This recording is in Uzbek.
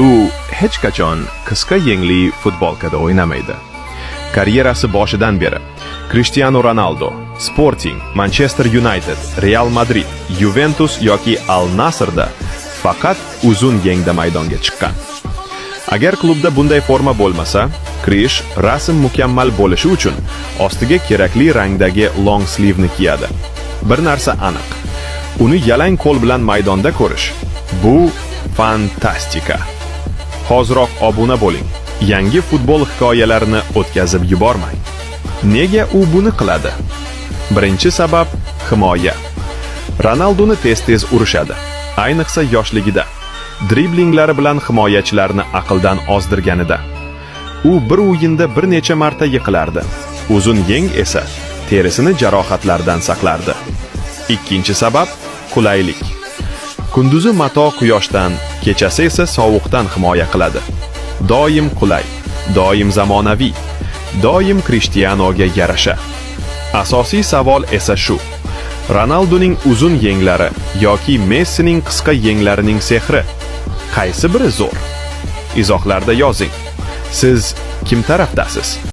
U hech qachon qisqa yengli futbolkada o'ynamaydi. Karyerasi boshidan beri Cristiano Ronaldo Sporting, Manchester United, Real Madrid, Juventus yoki Al Nassrda faqat uzun yengda maydonga chiqqan. Agar klubda bunday forma bo'lmasa, Krish rasm mukammal bo'lishi uchun ostiga kerakli rangdagi long sleeve'ni kiyadi. Bir narsa aniq. Uni yalang qo'l bilan maydonda ko'rish bu fantastika. Hoziroq obuna bo'ling. Yangi futbol hikoyalarini o'tkazib yubormang. Nega u buni qiladi? Birinchi sabab himoya. Ronaldoni tez-tez urishadi. Ayniqsa yoshligida. Driblinglari bilan himoyachilarni aqldan ozdirganida. U bir o'yinda bir necha marta yiqilardi. Uzun yeng esa terisini jarohatlardan saqlardi. Ikkinchi sabab qulaylik. Kunduzi mato quyoshdan, kechasi esa sovuqdan himoya qiladi. Doim qulay, doim zamonaviy, doim Cristianoga yarasha. Asosiy savol esa shu: Ronaldoning uzun yenglari yoki Messining qisqa yenglarining sehri, qaysi biri zo'r? Izohlarda yozing. Siz kim tarafdasiz?